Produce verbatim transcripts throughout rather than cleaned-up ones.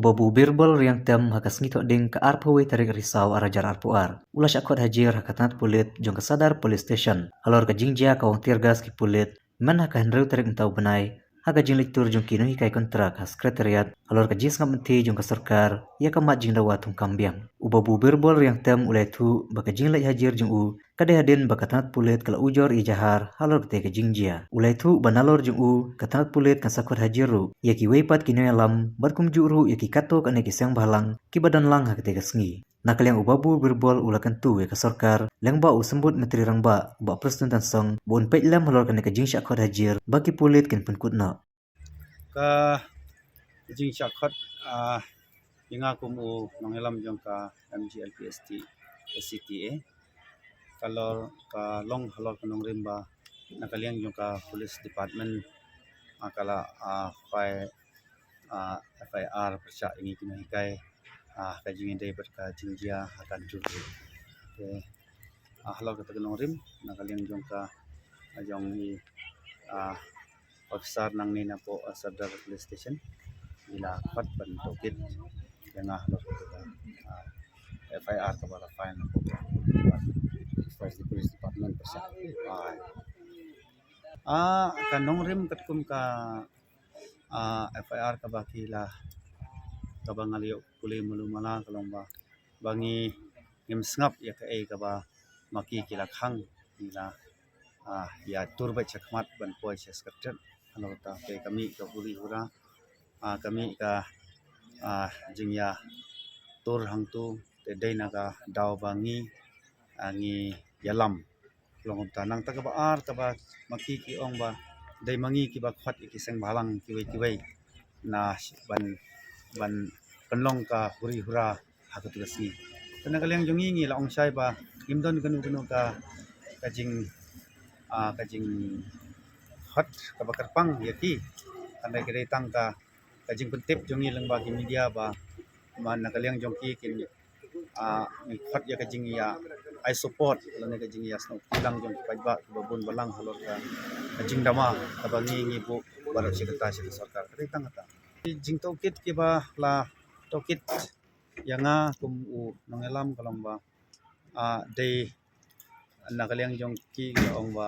Babu Birbal Riangtem ha ka sngi Thohdieng ka arphew wei tarik Risaw arhajar arphew ar u la shah khot hajir ha ka tnat pulit jong ka Sadar Police Station halor ka jingjia ka wang tear gas ki pulit man ha ka hynriew tarik mynta u bnai ha ka jingleit tur jong ki nonghikai kontrak ha Secretariat halor ka jingsngap mynthi jong ka sorkar ïa ka mat jingdawa thungkam biang. U Babu Birbal Riangtem u la ïathuh ba ka jingleit hajir jong u ka dei hadien ba ka tnat pulit ka la ujor ïa jahar halor katei ka jingjia. U la ïathuh ba nalor jong u ka tnat pulit kan sa khot hajir ruh ïa kiwei pat ki nongïalam bad kumjuh ruh ïa ki katto katne ki seng bhalang kiba don lang ha katei ka sngi. Na ka liang u Babu Birbal u la kyntu ïa ka sorkar lyngba u Symbud Myntri Rangbah Bah Prestone Tynsong ba un peit lem halor kane ka jingshah khot hajir ba ki pulit kin pynkut noh. Ka jingshah khot, ah, ïa nga kum u nongïalam jong ka M G L P S T S C T A ka long, ka long halor ka nongrim ba na ka liang jong ka police department, ah, ka la, ah, file, ah, F I R pyrshah ïa ngi ki nonghikai, ah, ka jingïadei bad ka jingjia ha ka duty. Te, ah, halor kata ka nongrim na ka liang jong ka, ah, jong i, ah, officer nangne napoh, ah, Sadar Police Station i la khot ban tohkit ïa nga halor kata ka, ah, F I R kaba la file napoh Police Department pyrshah. Ah, ka nongrim katkum ka, ah, F I R kaba ki la, kaba nga la ïoh pule malu mala ka long ba, ba ngi ngim sngap ïa kaei kaba ma ki ki la khang, ngi la, ah, ïa tur beit shakhmat ban poi sha Secretariat. Halor kata te ka mih ka huri hura, ah, ka mih ka, ah, jingïatur hangtu te dei na ka daw ba ngi, ah, ngi ïalam. Long kumta. Nangta kaba ar kaba ma ki ki ong ba dei ma ngi kiba khot ïa ki seng bhalang kiwei kiwei na ban, ban pynlong ka huri hura ha katu ka sngi. Te na ka liang jong ngi ngi la ong shai ba ngim don kano kano ka, ka jing, ah, ka jingkhot kaba kyrpang ïa ki. Hynrei ka dei tang ka, ka jingpyntip jong ngi lyngba ki media ba man na ka liang jong ki kin, ah, ngi khot ïa ka jingïa ai support lane ka jingïa snoh kilang jong ki paidbah kiba bun balang halor ka, ka jingdama kaba ngi ngi buh baroh shi katta sha ka sorkar. Ka dei tang kata. Ki jingtohkit kiba la tohkit ïa nga kum u nongïalam ka long ba, ah, dei na ka liang jong ki ki ong ba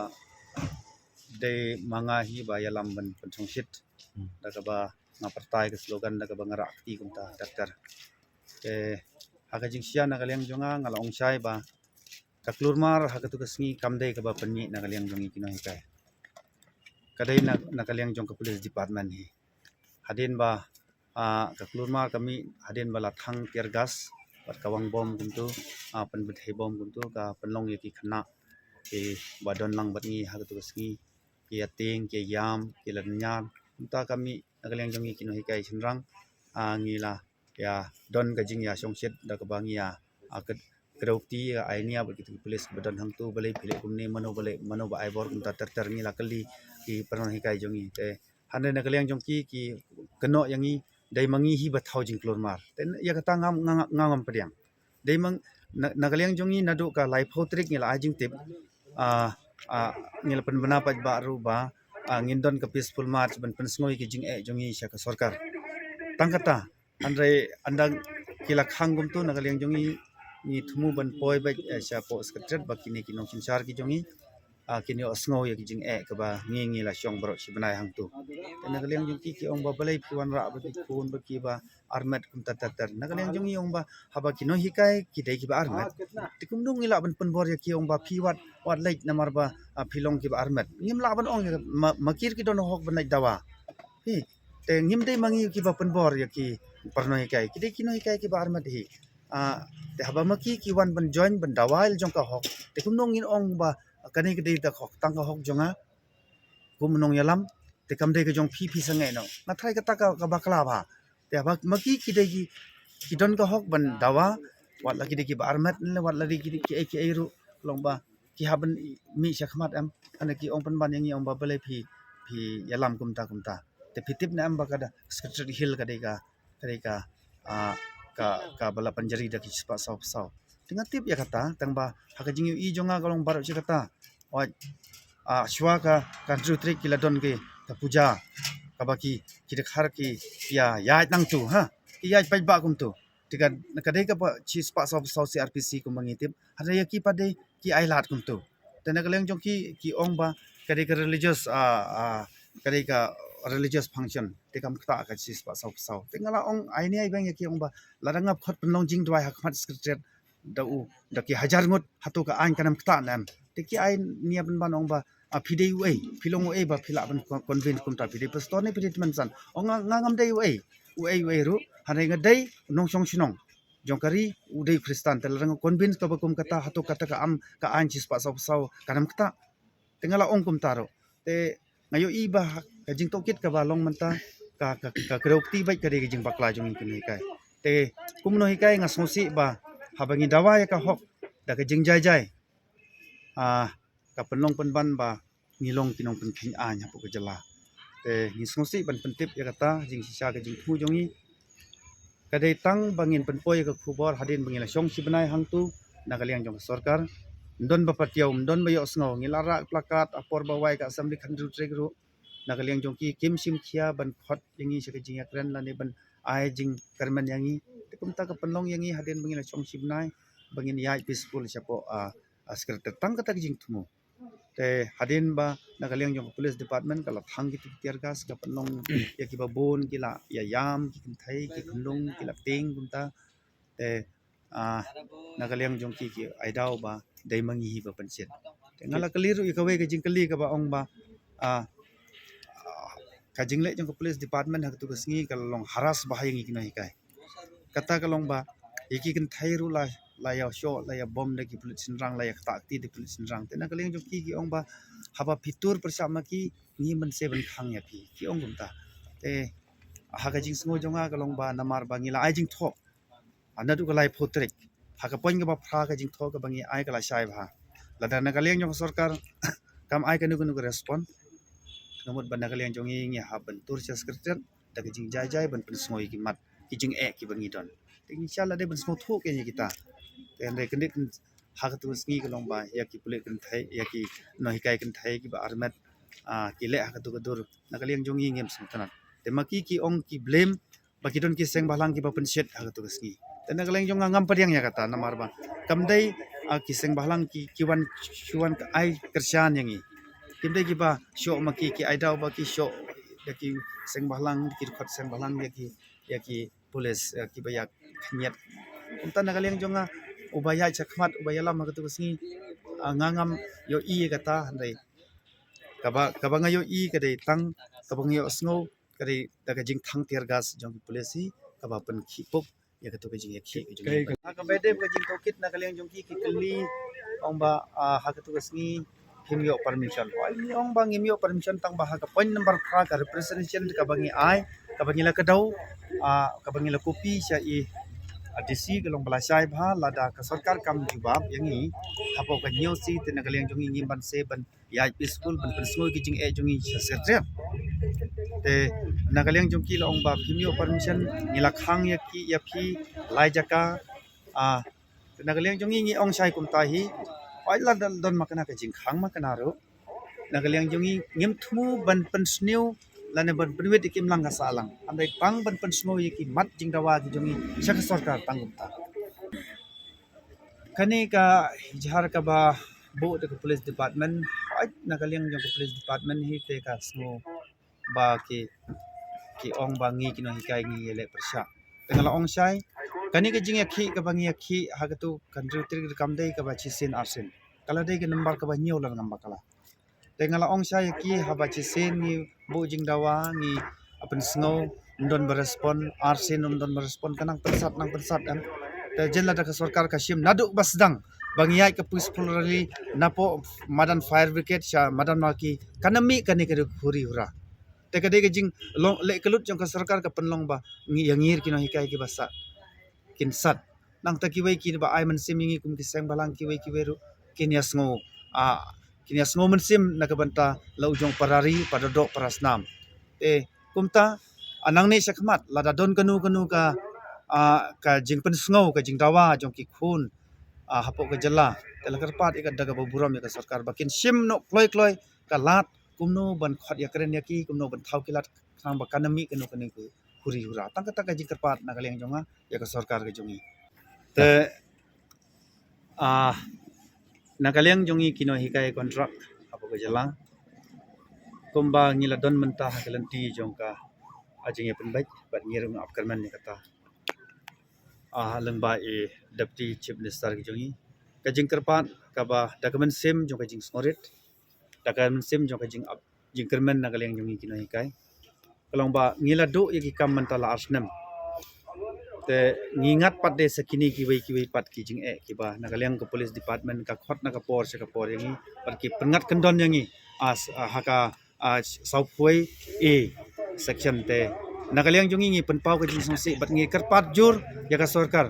dei ma nga hi ba ïalam ban pynshongshit. Hmm. Da kaba nga pyrta ïa ka slogan da kaba nga rah kti kumta ter ter. Te ha ka jingshisha na ka liang jong nga nga la ong shai ba ka klur mar ha katu ka sngi kam dei kaba pynmih na ka liang jong ngi ki nonghikai. Ka dei na, na ka liang jong ka police department hi. Hadien ba, ah, ka klur mar ka mih hadien ba la thang tear gas bad ka wang bom kumtu, ah, pynbthei bom kumtu, ka pynlong ïa ki khynnah kiba don lang bad ngi ha katu ka sngi, ki ïatieng, ki ïam, ki la ñiar. Kumta ka mih na ka liang jong ngi ki nonghikai shynrang, ah, ngi la ïa don ka jingïashongshit da kaba ngi ïa, ah, kdew kti, ïa ai nia bad kito ki police kiba don hangtu, balei phi leh kumne, mano ba leh, mano ba ai bor, kumta ter ter ngi la kylli ki para nonghikai jong ngi. Te hynrei na ka liang jong ki ki kynnoh ïa ngi dei ma ngi hi ba thaw jingklur mar. Te ïa kata ngam, nga, nga ngam pdiang. Dei ma, na, na ka liang jong ngi naduh ka laiphew tarik ngi la ai jingtip, ah, ah, ngi la pynbna paidbah ruh ba, ah, ngin don ka peaceful march ban pynsngew ïa ki jingeh jong ngi sha ka sorkar. Tang kata, hynrei ynda ki la khang kumtu na ka liang jong ngi, ngi thmu ban poi beit, eh, shapoh Secretariat ba kine ki nongsynshar ki jong ngi, ah, kin ïohsngew ïa ki jingeh kaba ngi ngi la shong baroh shi bnai hangtu. Te na ka liang jong ki ki ong ba balei phi wanrah ba ki khun ba kiba armet kumta ter ter. Na ka liang jong ngi ong ba haba ki nonghikai ki dei kiba armet, te kumno ngi lah ban pynbor ïa ki, ong ba phi wat, wat leit namar ba, ah, phi long kiba armet. Ngim lah ban ong ïa ma, ma ki ruh ki don hok ban leit dawa. Hi, te ngim dei ma ngi kiba pynbor ïa ki para nonghikai. Ki dei ki nonghikai kiba armet hi. Ah, te haba ma ki ki wan ban join ban dawa ïa la jong ka hok, te kumno ngin ong ba kane ka dei ka hok, tang ka hok jong nga kum u nongïalam, te kam dei ka jong phi, phi sangeh noh. Nga tharai kata ka, ka bakla bha. Te haba ma ki ki dei ki, ki don ka hok ban dawa, wat la ki dei kiba armet ne wat la dei ki dei kiei kiei ruh, long ba ki hap ban mih shakhmat em. Hynrei ki ong pynban ïa ngi, ong ba balei phi, phi ïalam kumta kumta. Te phi tip ne em ba ka da Secretariat Hill ka dei ka, ka dei ka, ah, ka, kaba la pynjari da ki shispah saw phew saw. Te nga tip ïa kata, tang ba ha ka jingïohi jong nga ka long baroh shi katta. Wat, ah, shuwa ka, ka hynriew tarik ki la don ki, ka puja, kaba ki, ki dkhar ki ïa, ïa nangtu, ha. ki ïaid paidbah kumto. Te ka, ka dei kaba shispah saw phew saw C R P C kumba ngi tip. Hynrei ïa ki pat de ki ailad kumto. Te na ka liang jong ki, ki ong ba ka dei ka religious, ah, ah, ka dei ka religious function. Te kam ktah ka shispah saw phew saw. Te nga la ong ai ne ai bang ïa ki ong ba lada nga khot pynlong jingduwai ha khmat Secretariat da u, da ki hajar ngut, hato ka aiñ kan ym ktah ne em. Te ki ai nia pynban ong ba, ah, phi dei uei, phi long uei ba phi lah ban con-, convince kumta, phi dei pastor ne phi dei tymmen basan. Ong nga, nga ngam dei uei, uei uei ruh, hynrei nga dei nongshong shnong jong ka ri, u dei Khristan, te lada nga convince kaba kum kata, hato kata ka am, ka aiñ shispah saw phew saw kan ym ktah. Te nga la ong kumta ruh. Te nga ïohi ba ka jingtohkit kaba long mynta ka, ka, ka kdew kti bad ka dei ka jingbakla jong ngi ki nonghikai. Te kum nonghikai nga sngewsih ba haba ngi dawa ïa ka hok da ka jingjai jai, ah, ka pynlong pynban ba ngi long ki nongpynkheiñ aiñ hapoh ka jylla. Te ngi sngewsih ban pyntip ïa kata jingshisha ka jingthmu jong ngi. Ka dei tang ba ngin pynpoi ïa ka khubor hadien ba ngi la shong shi bnai hangtu na ka liang jong ka sorkar. Ym don ba patiaw, ym don ba ïohsngew, ngi la rah placard ha por ba wai ka assembly khatynriew tarik ruh. Na ka liang jong ki kim shim khia ban khot ïa ngi sha ka jingïakren lane ban ai jingkyrmen ïa ngi. Te kumta ka pynlong ïa ngi hadien ba ngi la shong shi bnai ba ngin ïaid peaceful shapoh, ah, ah, Secretariat, tang kata ka jingthmu. Te hadien ba na ka liang jong ka police department ka la thang kito ki tear gas, ka pynlong ïa kiba bun ki la ïa ïam ki kynthei, ki khunlung ki la tieng kumta. Te, ah, na ka liang jong ki ki ai daw ba dei ma ngi hi ba pynshit. Te nga la kylli ruh ïa kawei ka jingkylli kaba ong ba, ah, ah, ka jingleh jong ka police department ha katu ka sngi ka la long harass bha ïa ngi ki nonghikai. Kata ka long ba ïa ki kynthei ruh la, la ïa shoh, la ïa bom da ki pulit shynrang, la ïa ktah kti da ki pulit shynrang. Te na ka liang jong ki ki ong ba haba phi tur pyrshah ma ki, ngi mynse ban khang ïa phi, ki ong kumta. Te ha ka jingsngew jong nga ka long ba namar ba ngi la ai jingthoh, ah, naduh ka laiphew tarik. Ha ka point kaba phra ka jingthoh kaba ngi ai ka la shai bha. Lada na ka liang jong ka sorkar kam ai kano kano ka respond, nga mut ba na ka liang jong ngi ngi hap ban tur sha Secretariat da ka jingjai jai ban pynsngew ïa ki mat ki jingeh kiba ngi don. Te ngi shah lade ban sngewthuh ïa kita. Te hynrei kyndit ha katu ka sngi ka long ba ïa ki pulit kynthei, ïa ki nonghikai kynthei kiba armet, ah, ki leh ha katu ka dur, na ka liang jong ngi ngim sngewtynnat. Te ma ki ki ong ki blame ba ki don ki seng bhalang kiba pynshit ha katu ka sngi. Te na ka liang jong nga ngam pdiang ïa kata namar ba kam dei, ah, ki seng bhalang ki, ki wan shu wan ai kyrshan ïa ngi. Kim dei kiba shoh ma ki, ki ai daw ba ki shoh da ki seng bhalang, ki dkhot seng bhalang ïa ki, ïa ki police, eh, kiba ïa khynñiat. Kumta na ka liang jong nga uba ïaid shakhmat, uba ïalam ha katu ka sngi, ah, nga ngam ïohi ïa kata, hynrei kaba, kaba nga ïohi ka dei tang kaba nga ïohsngew ka dei da ka jingthang tear gas jong ki police hi kaba pynkhih pup ïa katu ka jingïakhih ka jong ki. Ha kaba dei ka jingtohkit na ka liang jong ki ki kylli ong ba, ah, ha katu ka sngi phim ïoh permission. Oi, ngi ong ba ngim ïoh permission tang ba ha ka point number phra ka representation kaba ngi ai, kaba ngi la kdew, ah, kaba ngi la copy sha i, ah, D C ka long ba la shai bha lada ka sorkar kam jubab ïa ngi hapoh ka hynñiew sngi, te na ka liang jong ngi ngim banse ban ïaid peaceful ban pynsngew ki jingeh jong ngi sha Secretariat. Te na ka liang jong ki la ong ba phim ïoh permission, ngi la khang ïa ki, ïa phi lai jaka, ah, na ka liang jong ngi ngi ong shai kumta hi. Oi, lada don ma kane ka jingkhang ma kane ruh, na ka liang jong ngi ngim thmu ban pynsniew lane ban pynwit ïa ki imlang ka sahlang. Hynrei tang ban pynsngew ïa ki mat jingdawa ki jong ngi sha ka sorkar tang kumta. Kane ka ijhar kaba buh da ka police department, oi, na ka liang jong ka police department hi te ka sngew ba ki, ki ong ba ngi ki nonghikai ngi ïaleh pyrshah. Te nga la ong shai, kane ka jingïakhih kaba ngi ïakhih ha katu ka hynriew tarik kam dei kaba shisien arsien. Ka la dei ka number kaba hynñiew lada ngam bakla. Te nga la ong shai ïa ki haba shisien ngi buh jingdawa ngi pynsngew, ym don ba respond, arsien ym don ba respond, ka nang pynsat, nang pynsat em. Te jan lada ka sorkar ka shim naduh ba sdang ba ngi ïaid ka peaceful rally napoh madan fire brigade sha madan Malki, ka na mih kane ka dei ka huri hura. Te ka dei ka jinglong leh ka lut jong ka sorkar ka pynlong ba ngi ïa ngir ki nonghikai kiba sat, kin sat. Nangta kiwei kiba ai mynsiem ïa ngi kum ki seng bhalang kiwei kiwei ruh kin ïa sngew, ah, kin ïa sngew mynsiem na ka bynta la u jong para ri, para doh, para snam. Te kumta, ah, nangne shakhmat lada don kano kano ka, ah, ka jingpynsngew, ka jingdawa jong ki khun, ah, hapoh ka jylla, te la kyrpad ïa ka da kaba burom ïa ka sorkar ba kin shim noh kloi kloi ka lad kumno ban khot ïakren ïa ki, kumno ban thaw ki lad khnang ba kan ym mih kano kano ka huri hura. Tang kata ka jingkyrpad na ka liang jong nga ïa ka sorkar ka jong ngi. Te ah na ka liang jong ngi ki nonghikai kontrak hapoh ka jylla, kumba ngi la don mynta ha ka lynti jong ka jingïapynbeit, bad ngi ruh ngi ap kyrmen ïa kata. Ah lyngba i Deputy Chief Minister ka jong ngi, ka jingkyrpad kaba da ka mynsiem jong ka jingsngewrit, da ka mynsiem jong ka jingap jingkyrmen na ka liang jong ngi ki nonghikai, ka long ba ngi la duh ïa ki kam mynta la ar snem. Te ngi ngat pat de sa kine kiwei kiwei pat ki jingeh kiba na ka liang ka police department ka khot na ka por sha ka por ïa ngi, bad ki pynngat kyndon ïa ngi as ah, ha ka ah, sawphew A section. Te na ka liang jong ngi ngi pynpaw ka jingsngewsih bad ngi kyrpad jur ïa ka sorkar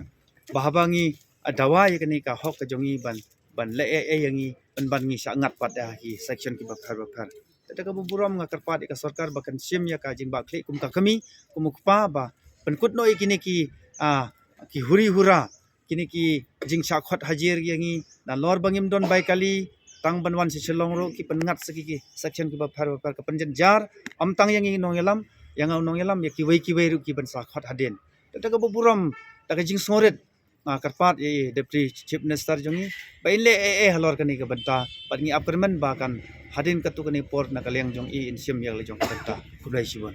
ba haba ngi ah, dawa ïa kane ka hok ka jong ngi ban ban leh eh eh ïa ngi, ban ban ngi shah ngat pat ïa ki section kiba pher ba pher. Te da kaba burom nga kyrpad ïa ka sorkar ba kan shim ïa ka jingbakla kum ka kmie, kum u kpa, ba pynkut noh ïa kine ki ah, ki huri hura, kine ki jingshah khot hajar ïa ngi, nalor ba ngim don bai kali, tang ban wan sha Shillong ruh ki pynngat sa ki, ki section kiba pher ba pher, ka pynjynjar ym tang ïa ngi nongïalam, ïa nga u nongïalam, ïa kiwei kiwei ruh ki ban sa khot hadien. Te da kaba burom, da ka jingsngewrit, nga kyrpad ïa i Deputy Chief Minister jong ngi ba in leh eh eh halor kane ka bynta, bad ngi ap kyrmen ba kan hadien katto katne por na ka liang jong i in shim ïa la jong ka bynta. Khublei shibun.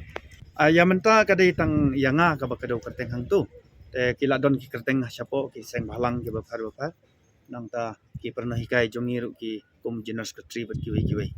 Ah, ïa mynta ka dei tang ïa nga kaba kdew kyrteng hangto. Te ki la don ki kyrteng shapoh ki seng bhalang kiba pher ba pher. Nangta ki para nonghikai jong ngi ruh ki kum General Secretary bad kiwei kiwei.